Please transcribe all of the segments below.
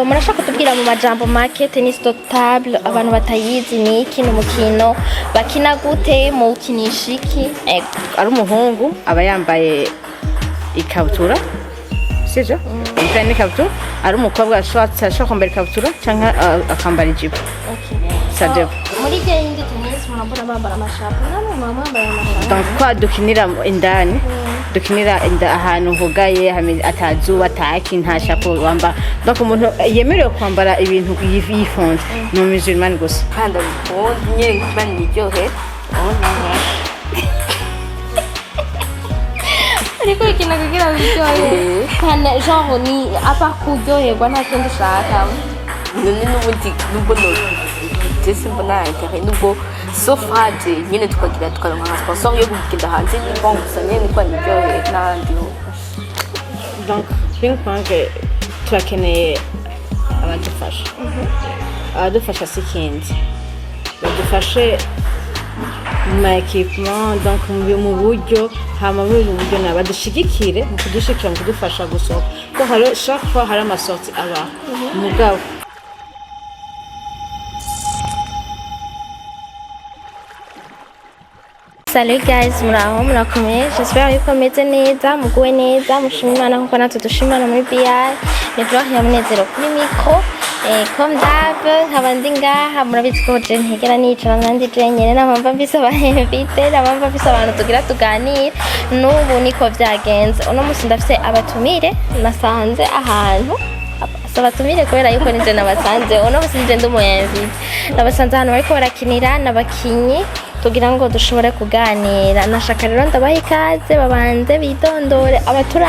Murashaka kutubwira mu majambo make tennis de table abantu batayizi? Ni iki? Ni umukino bakina gute? Muwukinisha iki? Ego. Ari umuhungu aba yambaye ikabutura, sivyo? Umupira n'ikabutura. Ari umukobwa ashobora kwambara ikabutura canke akambara ijipo. Ça dépend. Muri rya yindi tennis murabona bambara amashapo, namwe muba mwambaye amashapo? Donc kwa dukinira indani, dukinira ahantu hugaye atazuba, ataki, nta chapeau wambara. Donc umuntu yemerewe kwambara ibintu yifunze ni umusulmani gusa. Kandi abikunda nyine kuba niryohe. Ariko ikina kugira wiryohere kandi genre ni apa kuryoherwa, nta kindi ushaka? None n'ubundi nubwo no jese mbona intérêt, nubwo sauf haje nyine tukagira tukaronka nka sponsor yo kugenda hanze, ni bon. Gusa nyine kuba niryohe n'ahandi ho. Donc ping pong turakeneye abadufasha. Abadufasha si ikindi, badufashe mu ma équipement, donc mu buryo, hama muri ubu buryo na badushigikire mu kudushigikira, mu kudufasha gusohoka, ko hari chaque fois hari ama sorties abaho mugabo. Salut guys, muraho, murakomeye? J'espère yuko meze neza, muguwe neza, mushima Imana nkuko natwe dushima Imana muri BI. Ni Gloria ya Munezero kuri micro. Comme d'hab, nkaba ndi ngaha, murabizi ko je ntigera nicara nandi je nyene, nta mpamvu mfise aba invité, nta mpamvu mfise abantu tugira tuganire. N'ubu niko vyagenze. Uno musi ndafise abatumire nasanze ahantu, si abatumire kubera yuko nije nabasanze. Uno musi nije ndi umu invité, nabasanze ahantu bariko barakinira n'abakinyi tugira ngo dushobore kuganira. Nashaka rero ndabaha ikaze, babanze bidondore abatura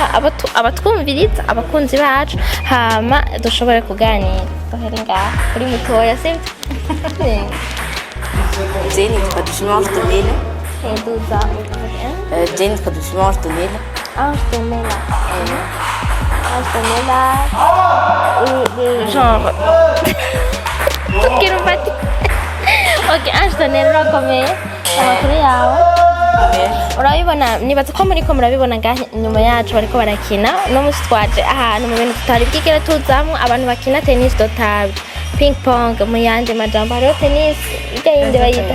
abatwumviriza, abakunzi bacu, hama dushobore kuganira. Duhere ngaha kuri mutoya, sibyo? Je nitwa Dushime Ange Donela. Duza. Je nitwa Dushime Ange Donela. Ange Donela, Ange Donela. Genre Tubwira umfate. Ok, Ange Donela, urakomeye? Amakuru yawe? Urabibona, nibaza ko muriko murabibona ngaha inyuma yacu bariko barakina. Uno musi twaje ahantu mu bintu tutari bwigere tuzamwo, abantu bakina tennis de table, ping pong mu yandi majambo. Hariho tennis irya yindi bayita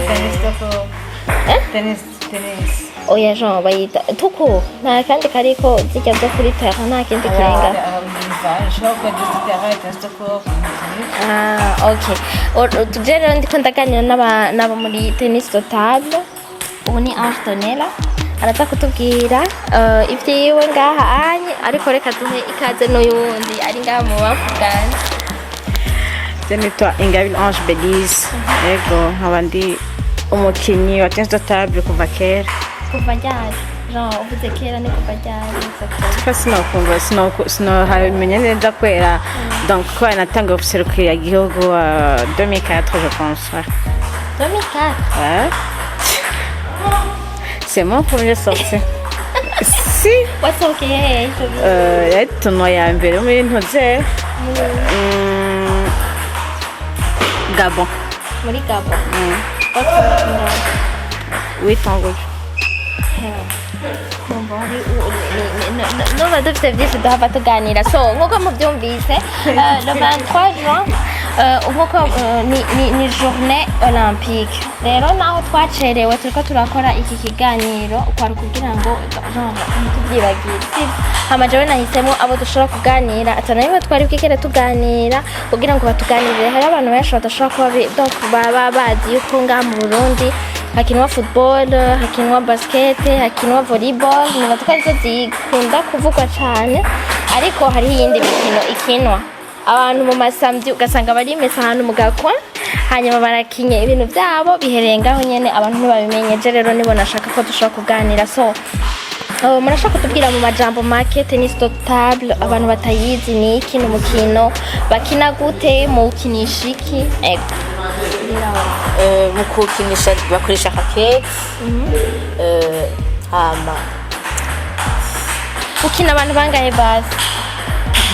Tennis, tennis. Oya, jean bayita tuku, nta kandi kariko zirya zo kuri terrain, nta kindi kirenga. Ah, ok. Tuje rero ndiko ndaganira n'abo muri tennis de table. Ubu ni Ange Donela, araza kutubwira ivyiwe ngaha anye, ariko reka duhe ikaze n'uyundi ari ngaha mu bamfu bwanje. Je nitwa Ingabire Ange Belize. Yego, nkaba ndi umukinyi wa tennis de table kuva kera. Kuva ryari? Jean, uvuze kera, ni kuva ryari exactement? Ko sinokumva sinohamenya neza kubera donc kubera natanguye guserukira igihugu 2004, je pense, ouais. 2004? Ouais. C'est mon premier sortie si. Wasohokeye hehe ico gihe? Yari tournoi ya mbere muri ntuze Gabon. Muri Gabon wasohokeye? Witanguje. Kumva hari nuba dufite byinshi duhava tuganira. So nk'uko mubyumvise, le 23 juin, nk'uko ni journée olympique. Rero naho twacerewe turiko turakora iki kiganiro, kwari kugira ngo genre ntitubyibagire, sivyo? Hama jewe nahisemo abo dushobora kuganira atana rimwe twari bwigere tuganira, kugira ngo batuganirire. Hari abantu benshi badashobora kuba donc baba bazi yuko ngaha mu Burundi hakinwa football, hakinwa basket, hakinwa volleyball. Nibaza ko arizo zikunda kuvugwa cane, ariko hariho iyindi mikino ikinwa. Abantu mu ma samedi ugasanga barimesa ahantu mu gakwa, hanyuma barakinye ibintu byabo bihereye ngaho nyene, abantu ntibabimenye. Je rero nibo nashaka ko dushobora kuganira. So murashaka kutubwira mu majambo make tennis de table abantu batayizi? Ni iki? Ni umukino bakina gute? Muwukinisha iki? Ego. Mu kuwukinisha bakoresha raquette. Hama Ukina abantu bangahe basi?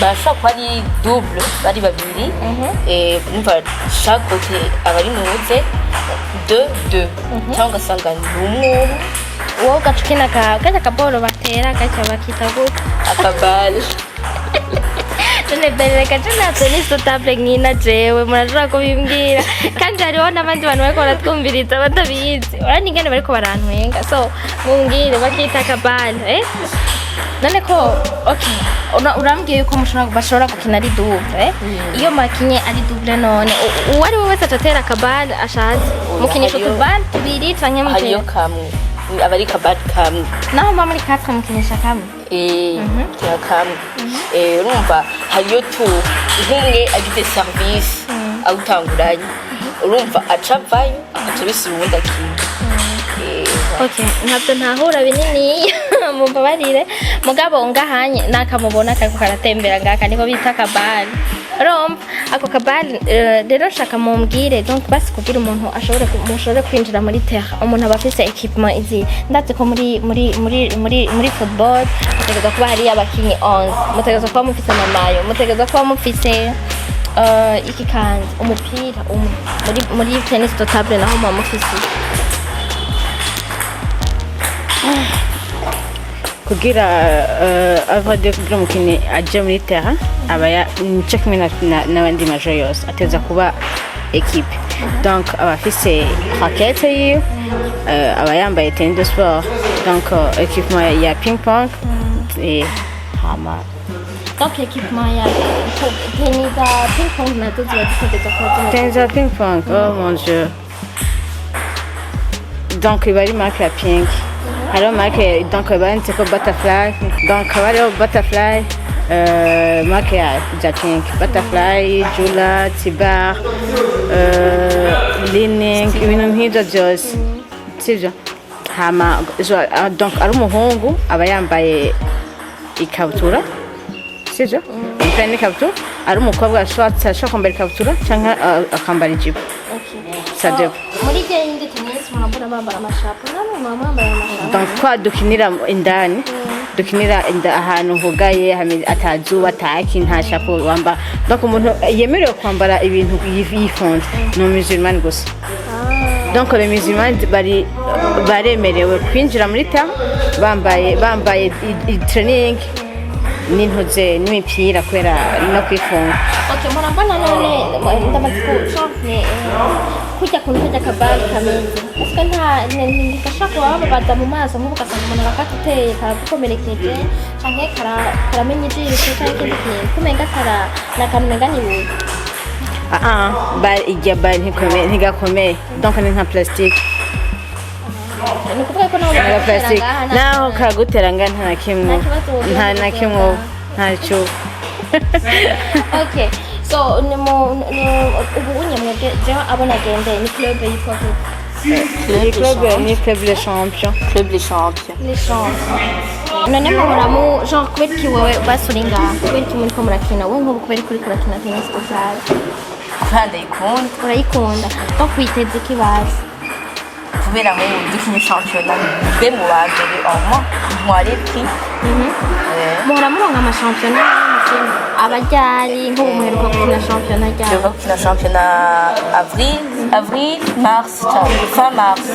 Bashobora kuba ari double, bari babiri. Numva chaque côté aba ari nuze deux deux, cyangwa ugasanga ni umwe umwe. Wowe ugaca ukina ka karya kaboro batera, gaca bakita gute? Akabale. None bere, reka je nta tennis de table nkina jewe, murashobora kubimbwira, kandi hariho n'abandi bantu bariko baratwumviriza batabizi. Urabona ingene bariko barantwenga. So mumbwire, bakita akabale, eh? None ko okay, urambwiye yuko bashobora gukina ari double, eh? Iyo makinye ari double, none uwo ari we wese aca akabale ashatse, mukinisha utubale tubiri canke Hariyo mutera? Kamwe aba ari kabari kamwe. Naho muba muri quatre, mukinisha kamwe? Eh, kira kamwe. Eh, urumva hariyo tu nk'umwe agize service awutanguranye, urumva aca avayo, agaca bisura uwundi akina. Eh. Okay, ntabwo ntahura binini, mumbabarire, mugabo ngahanye nakamubona kariko karatembera ngaka niko bita akabali. Urumva ako kabali, rero nshaka mumbwire, donc basi kugira umuntu ashobore mushobore kwinjira muri terrain, umuntu aba afise équipement izi. Ndazi ko muri football mutegerezwa kuba hariyo abakinyi 11, mutegerezwa kuba mufise ama maillots, mutegerezwa kuba mufise iki kandi umupira umwe. Muri tennis de table naho muba mufise iki? Kugira avant de kugira umukinnyi aje muri terrain, aba nico kimwe n'abandi ma jeux yose, ateza kuba équipé. Donc aba afise raquette yiwe, aba yambaye tenue de sport, donc équipement ya ping pong, hama Donc équipement ya tennis za ping pong nazo ziba zitegerezwa kuba zimeze? Tennis za ping pong, oh mon Dieu, donc iba ari marque ya pink, hariho marque, donc banditseko Butterfly, donc haba hariho Butterfly, marque ya za pink, Butterfly, Jula, Tibar, Lining, ibintu nk'ivyo byose, sivyo? Hama donc ari umuhungu aba yambaye ikabutura, sivyo? Umupira n'ikabutura. Ari umukobwa ashobora kwambara ikabutura canke akambara ijipo. Ça dépend. Muri rya yindi tennis murabona bambara ama chapeaux, namwe muba mwambaye ama chapeaux? Donc kwa dukinira indani, dukinira ahantu hugaye atazuba ataki, nta chapeau wambara. Donc umuntu yemerewe kwambara ibintu yifunze ni umusulman gusa. Donc les musulmans bari baremerewe kwinjira muri terrain bambaye training n'intuze n'imipira kubera no kwifunga. Okay, murabona none ndamaze ku kurya kuntu karya kabari kameze, ese nta ntigashobora kuba bababaza mu maso, nk'ubu ugasanga umuntu arakatuteye karagukomerekeje canke karamenya ijisho canke ikindi kintu, kumenga kara ni akantu umenga ni ibuye? Ah ah, ba irya balle ntikomeye, ntigakomeye, donc ni nka plastique. Ni ukuvuga ko nawe Nka bakagutera plastique. ngaha Naho kagutera ngaha, nta na kimwe. Nta kibazo wogira Nta ngo na kimwe. ugenda. Ntacyo. Okay, so ni mu ubu unye mwebwe, jewe abo nagendeye ni club yitwa gute? Ni club, ni club les champions. Club les champions. Les champions. None muhora mu genre, kubera iki wewe basuri ngaha, kubera iki muriko murakina, wowe nk'ubu kubera iki uriko urakina tennis de table? Kubera ndayikunda. Urayikunda, donc witeze iki bazi? Kubera nk'ubu dukinye shampiyona, mbe mu ba mbere, au moins ntware prix. Muhora muronka amashampiyona y'imikino abaryari? Nk'ubu muheruka gukina shampiyona ryari? Duheruka gukina shampiyona avril, mars cyangwa fin mars.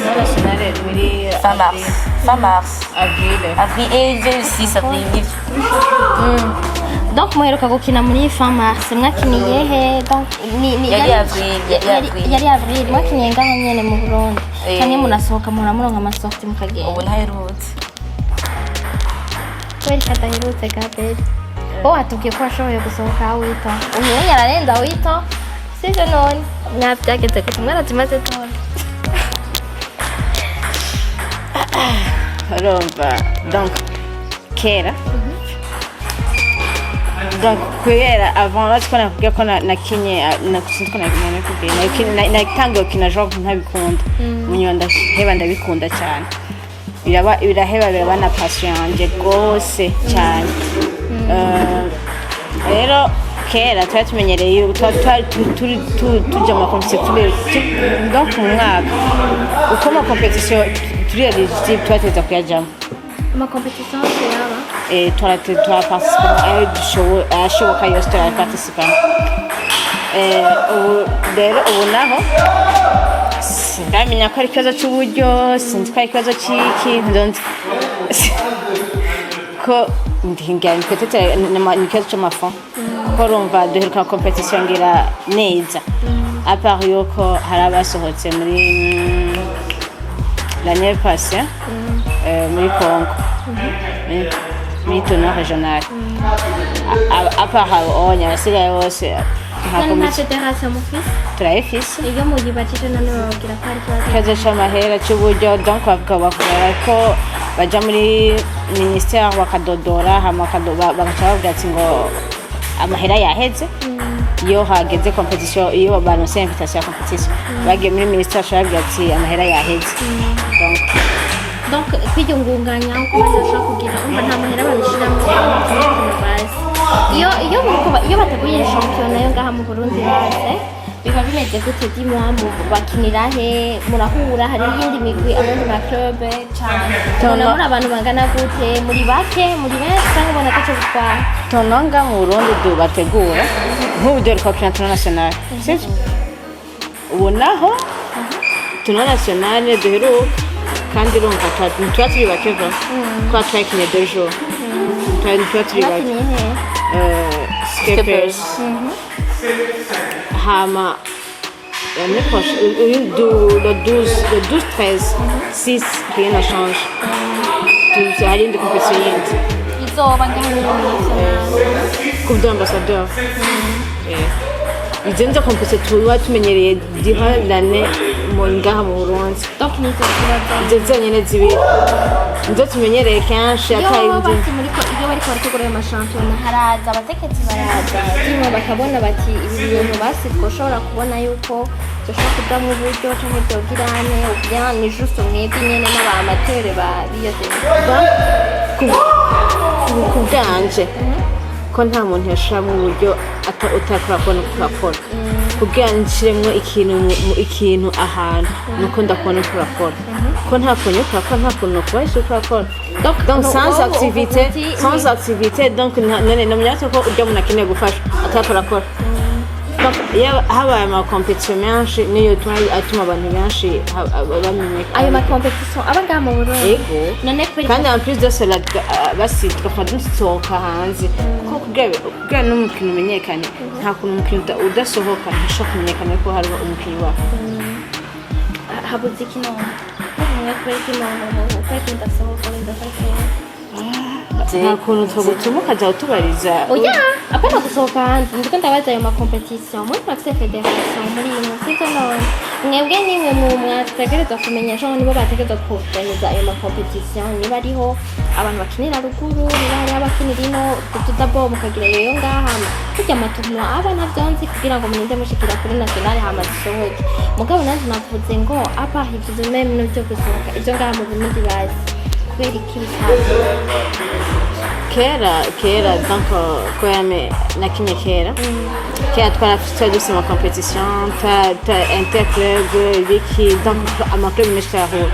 Muri Fin mars, fin mars. Avril. Avril et 6 avril nivyo. Donc muheruka gukina muri fin mars, mwakiniye he? Donc ni Yari avril, yari avril. Yari avril, mwakiniye ngaha nyene mu Burundi? Eh. Canke munasohoka, muhora muronka ama sorties mukagenda? Ubu ntaherutse. Kubera ko adaherutse, Gaberi, wowe watubwiye ko washoboye gusohoka wito, ubu yararenza wito, sivyo? None mwabyageze gute? Mwarazimaze tone? Urumva, donc kera, donc kubera avant là ko nakubwiye ko nakinye sinzi ko nakubwiye, natangiye gukina genre ntabikunda, munyuma ndaheba ndabikunda cyane, biraba biraheba, biraba na passion yanjye rwose cyane. Rero kera twari tumenyereye, twari tujya mu ma compétitions donc mu mwaka uko ama compétitions turi éligible tubateza kuyajyamo. Ama compétitions yose yaba? Turaparticipa ayo ayashoboka yose turaparticipa. Ubu rero, ubu naho sindamenya ko ari ikibazo cy'uburyo, sinzi ko ari ikibazo cy'iki, ndonzi ko ndingira peut-être ni ikibazo cy'amafonds. Kuko urumva duheruka compétition ngira neza, à part yuko hari abasohotse muri l'année passée, muri Congo, muri tournoi régional. À part abo onye, abasigaye bose nta None nta compétition. fédération mufise? Turayifise. Iyo muyibajije none bababwira ko hari ikibazo? Ikibazo c'amahera, c'uburyo. Donc bavuga ko baja muri ministère bakadodora, hama bagaca bavuga ati ngo amahera yaheze. Iyo hageze compétition, iyo baronse invitation ya compétition, bagiye muri ministère, baca babwira ati amahera yaheze. Donc Donc kwiyungunganya uko abandi bashobora kugira, umva nta mahera babishiramo basi. Iyo bateguye shampiyona yo ngaha mu Burundi base, biba bimeze gute? Dis-moi, mu bakinira he? Murahura? Hari iyindi migwi, abandi ma club cyane? Ubona muri abantu bangana gute? Muri bake, muri benshi, cyangwa ubona ataco bitwara? Tournoi mu Burundi bategura, nk'ubu dore twakina tournoi national, sivyo? Ubu naho tournoi national duheruka, kandi urumva tuba turi bake va kuba twakinye 2 jours, tuba turi bake. Bakiniye he? Skippers. Hama l'année prochaine, le 12, le 12, 13, 6, rien ne change. Hari indi compétition yindi. Izoba ngaha nyine muri national? Coupe d'ambassadeur. Izo nizo compétition tuba tumenyereye durant l'année mu ngaha mu Burundi. Donc nizo ziba? Izo zonyene zibiri nizo tumenyereye kenshi. Iyo Atari baba basi muri ko iyo bariko barategura ayo mashampiyona, haraza abategetsi, baraza dimwe bakabona bati ibi bintu basi twoshobora kubona yuko dushobora kujamwo uburyo canke vyogirane, ou bien ni juste mwebwe nyene n'aba amateur ba biyo? Ku bwanje, ko nta muntu yashiramo uburyo utakora kubona uko urakora. Kugira nshiremwo ikintu ikintu ahantu, nuko ndakubona uko urakora. Ko nta kuntu uko urakora, nta kuntu nokubahisha uko urakora. Donc sans wowe activité, uvuga uti sans activité, donc none nomenya ko urya muntu akeneye gufashwa atakora akora. Donc iyo habaye ama compétition menshi, niyo tuma atuma abantu benshi bamenyekana. Ayo ma compétition aba ngaha mu Burundi? Ego. None kubera Kandi en plus de cela, basi tugafata dusohoka hanze, kuko kugira n'umukino umenyekane, nta kuntu umukino udasohoka ntushobora kumenyekana ko hariho umukinnyi wawe. Habuze iki none mwe? Kubera iki none kubera iki mudasohoka, mudasohoka? Nta kuntu twagutuma ukaja utubariza. Oya, apana gusohoka hanze, ndiko ndabaza ayo ma compétition. Muri murafise fédération muri imwe, sivyo? None mwebwe nimwe mu mwategerezwa kumenya, genre nibo bategerezwa kuorganiza ayo ma compétition, niba ariho abantu bakinira ruguru, niba hariho abakinira ino, d'abord mukagira iyo ngaha kurya ama tournoi aba ntavyo nzi, kugira ngo murinde mushikira kuri nationale hama zisohoke. Mugabo nanje navuze ngo à part ivyo, même n'ivyo gusohoka, ivyo ngaha mu Burundi bazi, kubera iki bitazi? Kera kera, donc ko yame nakinye kera kera, twari dufise ama compétition ta interclub, ibiki, donc ama club menshi turahura.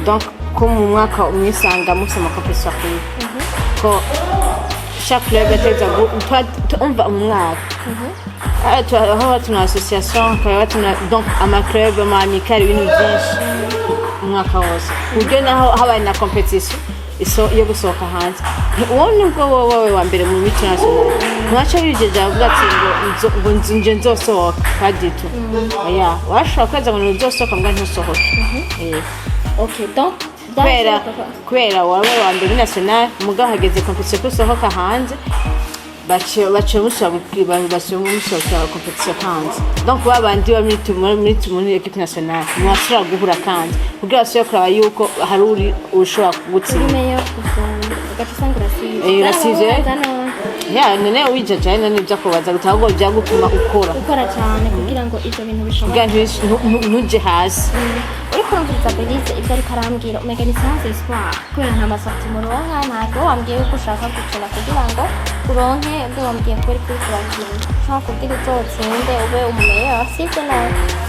Donc ko mu mwaka umwe usanga mufise ama compétition akwiye, ko chaque club yategerezwa umva mu mwaka. Aho tuna association, hakaba tuna donc ama club, ama amicale, ibintu byinshi umwaka wose, ku buryo naho habaye na compétition iso yo gusohoka hanze, uwo nibwo wowe wa mbere mu mico national ntaco bijeje avuga ati ngo nje nzosohoka, pas du tout. Oya, washobora kweza ngo ntuzosohoka, mbwa ntusohoke. Eh. Ok, donc Kubera waba wa mbere muri national, mugabo hageze compétition ko usohoka hanze, baciye musubira compétition hanze. Donc ba bandi ba muri équipe nationale mwasubira guhura kandi kugira basubire kuraba yuko hari uri ushobora kugutsinda. Uri meilleur gusumba, ugaca usanga urasivye. Eh, urasivye. Barababaza none? Ya, none wijajaye, none ibyo akubaza guta, ahubwo byagutuma ukora. Gukora cyane kugira ngo ivyo bintu bishobore. Kugira ntuje hasi. Uriko urumviriza Belize ibyo ariko arambwira, umega ni sans espoir, kubera nta ma sorties muronka. Ntabwo wambwiye yuko ushaka gukina kugira ngo uronke ubwo wambwiye ko uriko urakina, ushaka kugira uzotsinde ube umu meilleur, sivyo?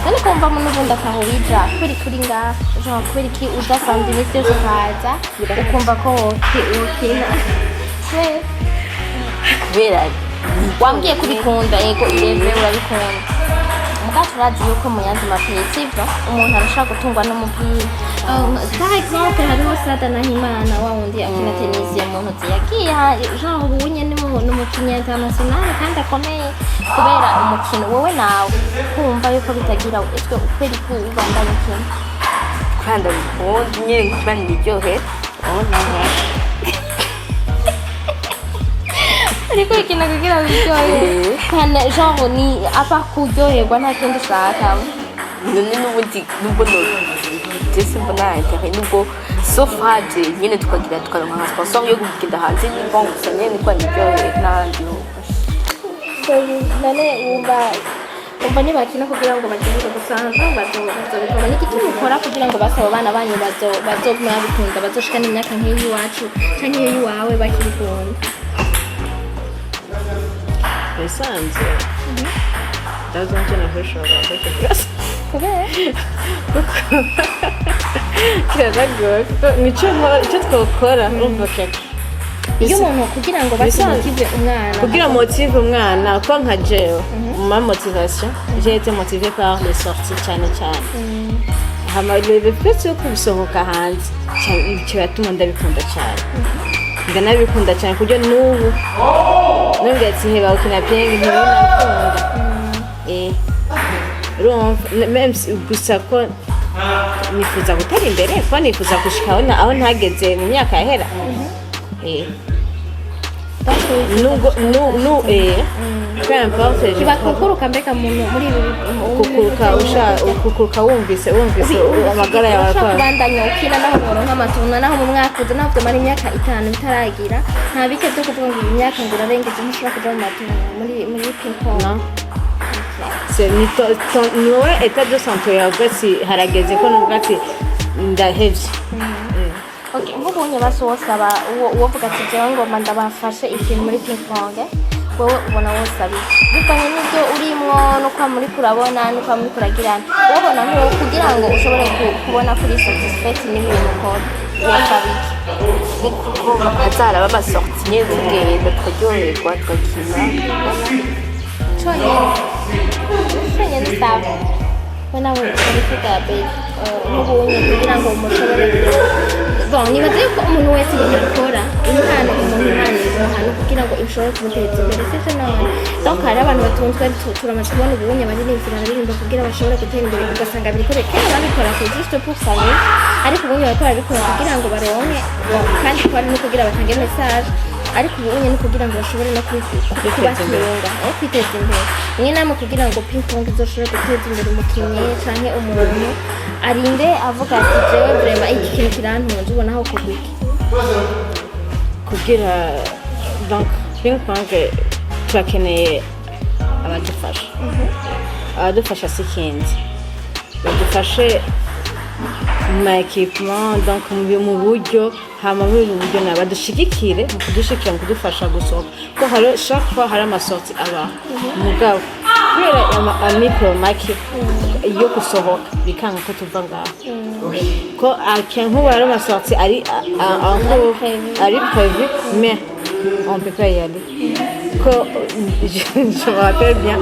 None kumva n'ubundi ataho bija, kubera iki uri ngaha? Genre kubera iki udasanzwe iminsi yose ukaza ukumva ko wokina? Kubera Kubera wambwiye ko ubikunda, yego, ireve urabikunda. Muga turazi yuko mu yandi ma pays, sivyo, umuntu arashobora gutungwa n'umupira. Par exemple, hariho Sada Nahimana, wa wundi akina tennis ya mu ntozi, yagiye genre ubu nyene ni umukinyi international kandi akomeye kubera umukino. Wowe nawe kumva yuko bitagira ese kubera ko ubandanya ukina? Kubera ndabikunda nyine, kubera niryohe. Oh, nawe. Ariko ikina kugira wiryohere? Kandi genre ni apa, kuryoherwa, nta kindi ushaka? None n'ubundi nubwo no jese mbona intérêt, nubwo sauf haje nyine tukagira tukaronka nka sponsor yo kugenda hanze, ni bon. Gusa nyine niko niryohe n'ahandi ho. None wumva ntibakina kugira ngo baryoherwe gusa, bazobikora? Ni igiki mukora kugira ngo basaba abana banyu bazoguma babikunda, bazoshika n'imyaka nk'iyiwacu canke iy'iwawe bakibikunda? Bisanzwe ndazi nkina kuri shobora kuri. Kubera? Kiranagoye kuko nicyo nkora, icyo twakora, urumva keke. Iyo umuntu kugira ngo Bisanzwe. ba motive umwana. Kugira motive umwana, ko nka jewe, ma motivation, j'ai été motivée par les sorties cyane cyane. Hama le fait yo kubisohoka hanze kiratuma ndabikunda cyane, ndanabikunda cyane kuburyo n'ubu nubwo ati heba gukina ping, ntibinakunda. Urumva, même gusa ko nifuza gutera imbere, kuko nifuza gushika aho ntageze mu myaka yahera. Nubwo nu nu peu importe je Ntibakukuruka mbega muntu muri ibi? Kukuruka usha kukuruka wumvise amagara yawe urashobora akora. Kubandanya ukina naho woronka ama tournois, naho mu mwaka uza, naho vyomara imyaka 5 bitaragira, nta bike vyo kuvuga ngo iyi myaka ngo urarengeje, ntushobora kuja mu ma tournois muri ping pong? Non. C'est ni ni wowe état de santé yawe uvuga ati harageze ko nuvuga ati ndahevye. Okay, nk'ubunye basi wosaba uwo uwovuga ati jewe ngomba ndabafashe ikintu muri ping pong, wowe ubona wosaba iki bivanye n'ibyo urimwo nuko muri kurabona nuko muri kuragirana? Wobona nk'uwo kugira ngo ushobore kubona kuri satisfait n'ibintu ukora, wosaba iki? Kuko hazaraba ama sorties nyine, tugenda tukaryoherwa, tugakina. Conyene usaba we nawe urivuga babe, nk'ubunye kugira ngo mushobore bon, nibaza yuko umuntu wese ibintu akora, impano, umuntu Imana imuha no kugira ngo ishobore kumuteza imbere, sivyo? None donc hari abantu batunzwe, turamaze kubona ubunye abaririmbyi bararirimba kugira bashobore gutera imbere, ugasanga biriko kera babikora ko juste pour s'amuser, ariko ubunye bariko barabikora kugira ngo baronke. Bon, kandi ko ari no kugira batange message, ariko ubunye no kugira ngo bashobore no kubatunga no kwiteza imbere. Mwe namwe kugira ngo ping pong izoshobore guteza imbere umukinnyi canke umuntu arinde avuga ati jewe vraiment iki kintu kirantunze, ubona aho kugwa iki? Kugira donc ping pong turakeneye abadufasha. Abadufasha si ikindi, badufashe mu ma équipement, donc mu buryo, hama muri ubu buryo nabo badushigikire mu kudushigikira, mu kudufasha gusohoka, ko hari chaque fois hari ama sorties abaho, mugabo kubera amikoro make yo gusohoka bikanga ko tuva ngaho, ko nk'ubu hari ama sorties ari en cours, ari prévu, mais on peut pas y aller. Ko je me rappelle bien,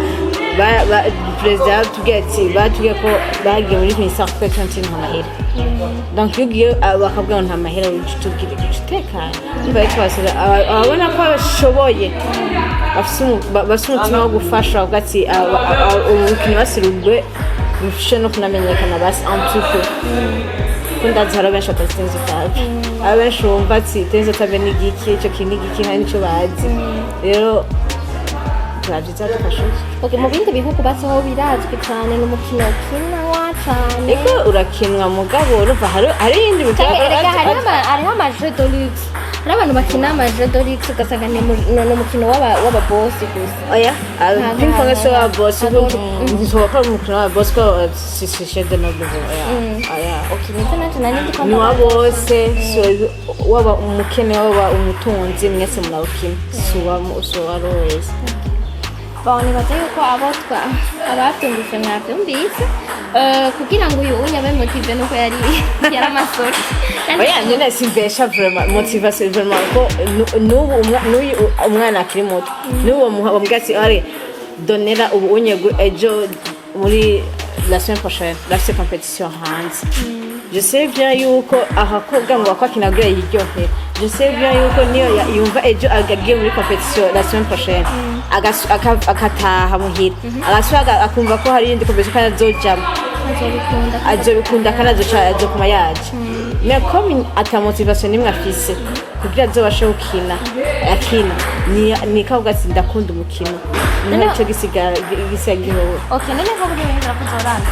ba président batubwiye ati, batubwiye ko bagiye muri ministère kuko cyane nta mahera. Donc iyo ugiye, bakabwira ngo nta mahera, uca utubwire, uca utekana. Umva rero, twasaba ababona ko bashoboye, bafise umutima wo gufasha, bavuga ati urukino basirugwe rufishe no kunamenyekana basi un petit peu, ko ndazi hari benshi batazi tennis table, hari benshi bumva ati tennis table ni igiki, ico kintu ni igiki, nta nico bazi. Rero biba byiza dufashe. Okay, mu bindi bihugu basi ho birazwi cyane, ni umukino ukinwa cyane. Eko, urakinwa, mugabo urumva hari iyindi mikino. Canke erega hariho ama jeux de luxe, hari abantu bakina ama jeux de luxe, ugasanga ni umukino w'aba boss gusa. Oya, ping pong si wa boss, ntisohoka umukino wa boss ko si chef de noble. Oya, oya. Okay, nivyo nanje nari ndiko. Ni wa bose, si waba umukene, waba umutunzi, mwese murawukina, si uwa wese. Bon, nibaza yuko abo twa ababyumvise mwabyumvise. Kugira ngo uyu unye abe motivé nuko yari ama sorties. Oya nyine simbesha, vraiment motivation, vraiment ko n'ubu n'uyu umwana akiri muto, n'ubu bamubwira ati ari donera ubu unye ejo. Muri la semaine prochaine ndafise compétition hanze. Je sais bien yuko ahakobwa ngo bako akina kugira yiryohere. Je sais bien yuko niyo yumva ejo agiye muri compétition la semaine prochaine, akataha muhira, agasubira akumva ko hari iyindi compétition kandi azojamwo, azobikunda. Azobikunda kandi azoca azokuma yaje. Mais comme ata motivation nimwe afise kugira azobashe gukina, akina ni kavuga ati: "Ndakunda umukino." Nico gisigara gisiga gihowe. Okay, none nko buri bintu kuzorana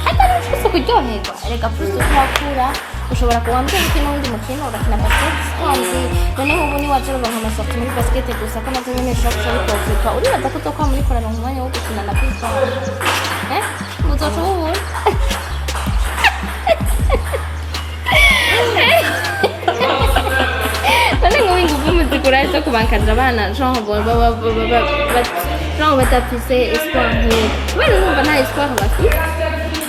hatari ufise kuryoherwa. Rega plus uko urakura, ushobora kuba mbere gukina uwundi mukino, urakina basket sitonzi. Noneho ubu niwaje uronka ama sorties muri basket gusa, ko navyo nyene bishobora kuca bikovuka, uribaza ko uzokwa muri koraronka umwanya wo gukina na ping pong? Eh, uzoca uwubura. None nk'ubu ingufu muzikura zo kubankadira abana, genre genre badafise espoir nk'iyo, kubera urumva nta espoir bafise,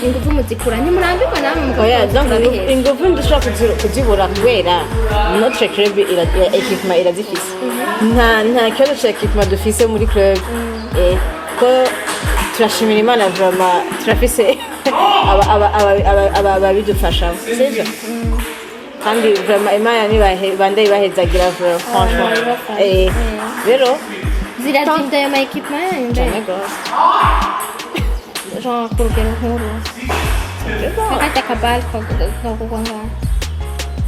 ingufu muzikura ntimurambirwa namwe? Oya, donc Mugakora. Ingufu ndushobora kuzibura kubera notre club équipement irazifise. Nta kibazo ca équipement dufise muri club. Ko turashimira Imana, vraiment turafise ababidufashamo, sivyo? Kandi vraiment Imana nibahe bande ibahezagira, vraiment, franchement. Ibafasha. Rero Zirazimvye ayo ma équipement yanyu mbere? Cane gose. Genre ku rugero nkuru, akarya kabale kagurwa ngaho?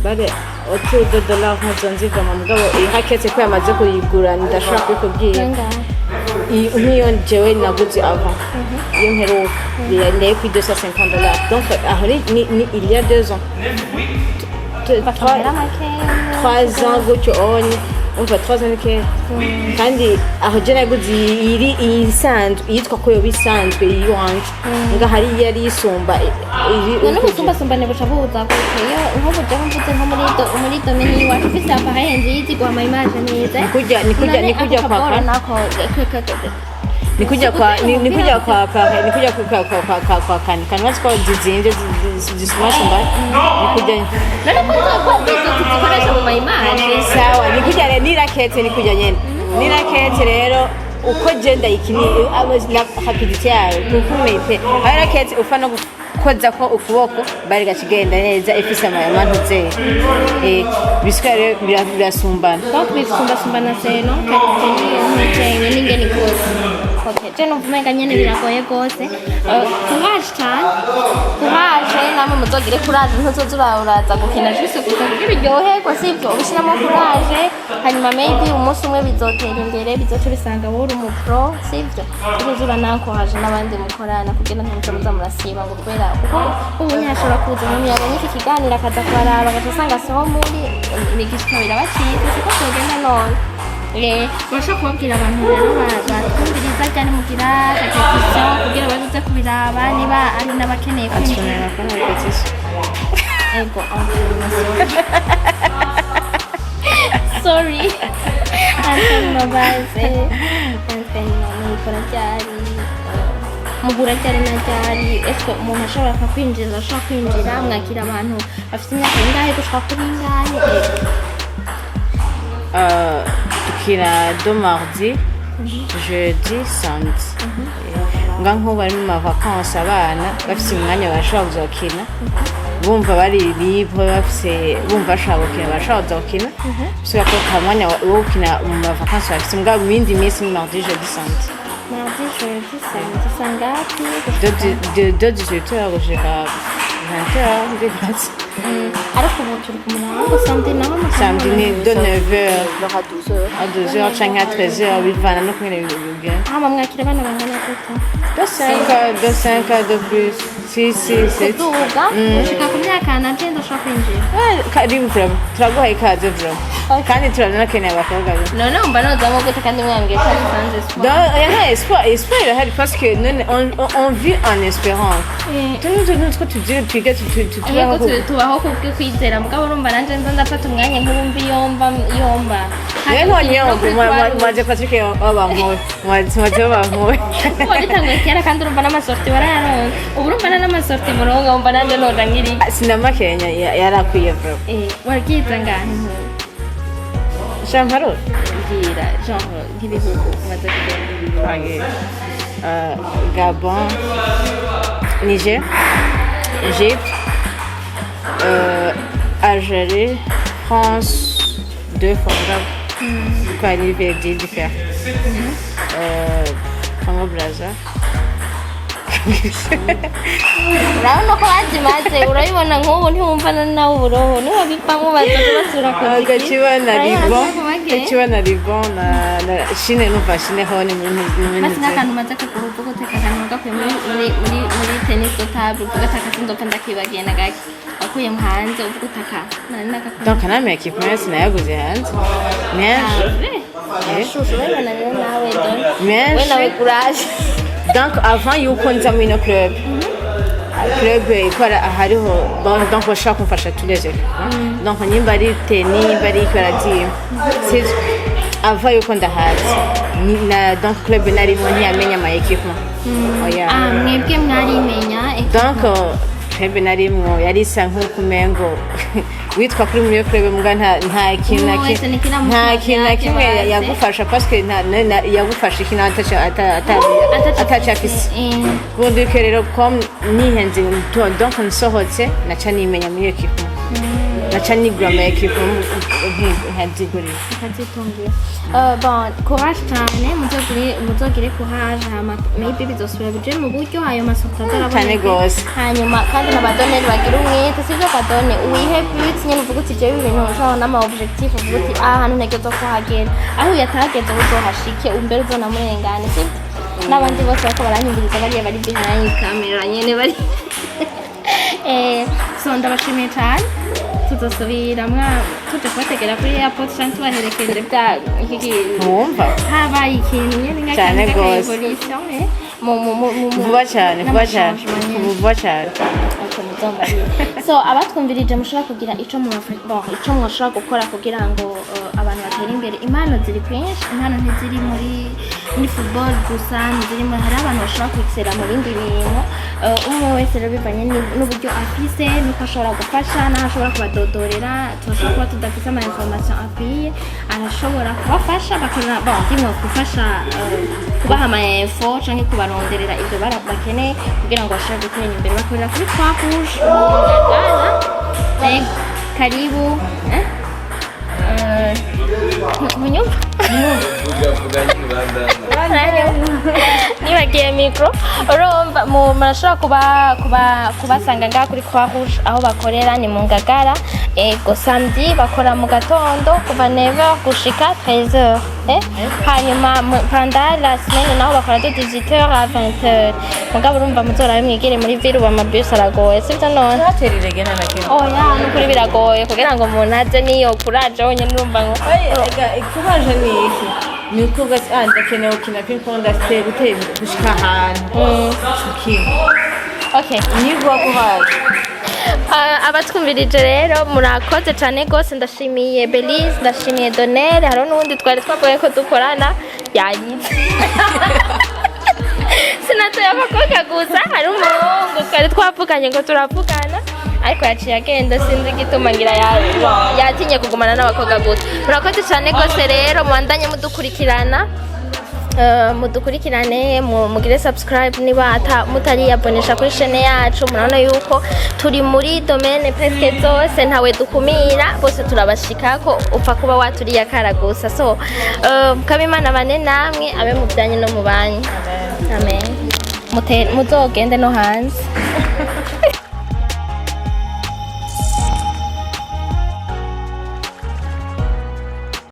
Bare autour de dollar nkazo nzigama, mugabo iyi raquette ko yamaze kuyigura ndashobora kubikubwira. Nangahe? Nk'iyo jewe naguze avant, iyo mperuka ndaye kuri 250 dollars. Donc aho ni il y a 2 ans, Bakamera makeya. 3 ans gutyo onye. Umva, 3 ans ni kera. Kandi aho je naguze iri isanzwe, iyitwa ko yoba isanzwe iyiwanje, nga hari iyo yari isumba iri. None ubusumbasumbane buca buza gute? Iyo nk'ubu jewe mvuze nko muri domaine y'iwacu, ufise appareil nziza iguha ama image neza. Ni kurya None ni kurya ako kwa kaboro nako ni kujya kwa kwa ni kujya kwa kani wazi ko zizimvye, zisumbasumba, ni kujya. None ko izo tuzikoresha mu ma image? Sawa, ni kujya rero ni raquette, ni kujya nyene ni raquette. Rero uko je ndayikini la rapidité yayo kuko umete ayo raquette upfa no gukoza ko ukuboko bari gakigenda neza, ifise amantuze bisika rero birasumbana. Donc bisumbasumbana selon qualité y'iyo n'ingene ikoze. Okay, je numva umenga nyene biragoye gose. Courage cyane, courage. Namwe muzogire courage, ntuzoza uraza gukina juste gusa kugira uryoherwe, sivyo? Ubishyiramo courage, hanyuma maybe umunsi umwe bizotera imbere, bizoca bisanga wowe uri umu pro, sivyo? Uzoza uranankoraje n'abandi mukorana kugira ntimuze muza murasiba ngo kubera kuko ubu ntashobora kuza umuntu yabonye iki kiganiro akaza kubaraba, agaca asanga siho muri, imigishika birabacitse. Siko byogenda. None urashobora kubabwira abantu rero batwumviriza ryari mugira répétition kugira baze kubiraba, niba ari n'abakeneye kwinjira? Ego, sorry, entraînement base, entraînement muyikora ryari? Mugura ryari na ryari? Ese umuntu ashobora kwinjira, ashobora kwinjira? Mwakira abantu bafite imyaka ingahe gushika kuri ingahe? Dukina do mardi, jeudi, samedi. Nga nk'ubu bari mu ma vacances, abana bafise umwanya barashobora kuza gukina, bumva bari libre, bafise bumva bashobora gukina, barashobora kuza gukina. Bisubira ko nta mwanya wo gukina mu ma vacances bafise, mugabo mu yindi minsi ni mardi, jeudi, samedi. Mardi, jeudi, samedi, sangapi? De 18h gushika 20h ndibaza. Ariko ubu turi ku murango, samedi naho? Samedi ni de 9h à 12h. À 12h canke à 13h, bivana no kungene bigenda. Hama mwakira abana bangana gute? De 5, de 5, de plus 6, 6, 7. Kuduga gushika ku myaka nanje ndashobora kwinjira? Karibu, vraiment turaguhaye ikaze, vraiment. Okay. Kandi turanakeneye abakobwa be. None wumva nozamo gute kandi mwambwiye ko ari sans espoir? Donc, il y en a espoir, espoir irahari parce que none on vit en espérant. Tout tu dis twiga tu Yego, tubaho kubwo kwizera, mugabo urumva nanje nza ndafata umwanya nk'ubu yomba yomba. Rero niyomba mwaje Patrick wabampoye, mwaje wabampoye. Wabitanguye kera kandi urumva n'ama sorties warayaronse. Ubu urumva n'ama sorties murongo, wumva nanje noja nkiri. Sinamakenya yarakwiye vraiment. Wagize ngahe nk'ubu? Shamparo. Mbwira genre nk'ibihugu umaze kugenda. Gabon, Niger, Égypte, Algérie, France, deux fois quoi, ni pays différents. Congo Brazza. Urabona ko bazimaze, urabibona nk'ubu ntiwumva nawe uburoho niho bivamo bazoza basubira kuzigira. Gaciba na Liban, Urabibona ko bagiye? Gaciba na Liban na Chine, numva Chine ho ni muri Basi n'akantu umaze kugura uvuga uteka akantu gakuye muri tennis de table, uvuga ati aka sinzopfa ndakibagiye na gake, wakuye hanze, uvuga utaka nari nagakuye. Donc n'ama équipement yose nayaguze hanze menshi. Shushu, urabibona rero nawe don Menshi. We nawe courage. Donc avant yuko nza muri ino club ikora ahariho, donc bashobora kumfasha tous les équipements, donc nimba ari tennis, nimba ari ikora, sivyo? Avant yuko ndahaza na donc club narimo ntiyamenya ama équipement, oya. Ah, mwebwe mwarimenya? Donc club narimwo yari isa nk'uko umengo witwa kuri muri iyo club, muga nta kintu na Umuntu wese ni kila nta kintu na kimwe bazi. yagufasha, parce que yagufasha ikintu ataco afise. Ubundi ko rero comme nihenze, donc nsohotse naca nimenya muri équipement, naca nigura ama équipement nkazigurira. Ukazitungira. Bon courage cyane, muzogire courage, hama maybe bizosubira bije mu buryo ayo masoko azaraboneka. Cane gose. Hanyuma kandi n'abadoneri bagira umwete, sivyo? Kadone uwihe but nyene, uvuga uti jewe ibintu nshobora n'ama objectif, uvuga uti aha hantu ntegerezwa kuhagera, aho uyatageze uzohashike umbere uzonamurengane, sivyo? N'abandi bose bariko baranyumviriza, bariya bari behind camera nyene bari so ndabashimiye cyane, tuzosubira mwa tuje kubategera kuri airport canke tubaherekeje bya iki Wumva? Habaye ikintu nyene Cane nk'akantu gose. k'aka évolution mu Vuba cyane, vuba cyane. n'ama changement nyene. Vuba cyane. Okay, muzombarire. So abatwumvirije, mushobora kugira ico bon, ico mwoshobora gukora kugira ngo abantu batere imbere. Impano ziri kwinshi, impano ntiziri muri football gusa, ntiziri muri, hari abantu bashobora kwixera mu bindi bintu. Umwe wese rero bivanye n'uburyo afise nuko ashobora gufasha n'aho ashobora kubadodorera, turashobora kuba tudafise ama information akwiye, arashobora kubafasha bakora, bon, ndimwe gufasha kubaha ama info canke kubaronderera ibyo bakeneye kugira ngo bashobore gutera imbere. Bakorera kuri Croix Rouge mu Ngagara. Ego, karibu. Eh? Munyumva? Vuga nyine, ubandanya. Nibagiye micro. Urumva murashobora kubasanga ngaha kuri Croix Rouge aho bakorera ni mu Ngagara. Ego, samedi bakora mu gatondo kuva 9h gushika 13h, eh? Hanyuma pendant la semaine naho bakora de 18h à 20h. Mugabo urumva muzorabe mwigire muri ville, ubu amabus aragoye, sivyo none? Ntatera irege nta na kimwe. Oya, nukuri biragoye kugira ngo umuntu aze niyo kuraje wonyene, urumva ngo Ega ikubaje ni iki? Ni ukuvuga ati ah, ndakeneye gukina ping pong, ndafite gutera gushika ahantu ukina. Okay. Niguha kuhaje. Abatwumvirije rero murakoze cyane rwose. Ndashimiye Belize, ndashimiye Donere, hariho n'uwundi twari twavuye ko dukorana yayize, sinatoye abakobwa gusa, hari umuhungu twari twavuganye ngo turavugana ariko yaciye agenda, sinzi igituma, ngira yatinye kugumana n'abakobwa gusa. Murakoze cyane rwose rero, mubandanye mudukurikirana. Mudukurikirane, mugire subscribe niba mutariyabonesha kuri chaîne yacu. Murabona yuko turi muri domaine presque zose, ntawe dukumira, bose turabashikako, upfa kuba waturiye akara gusa. So kabimana bane namwe, abe mu byanyu no mu banyu, amen. Muzogende no hanze.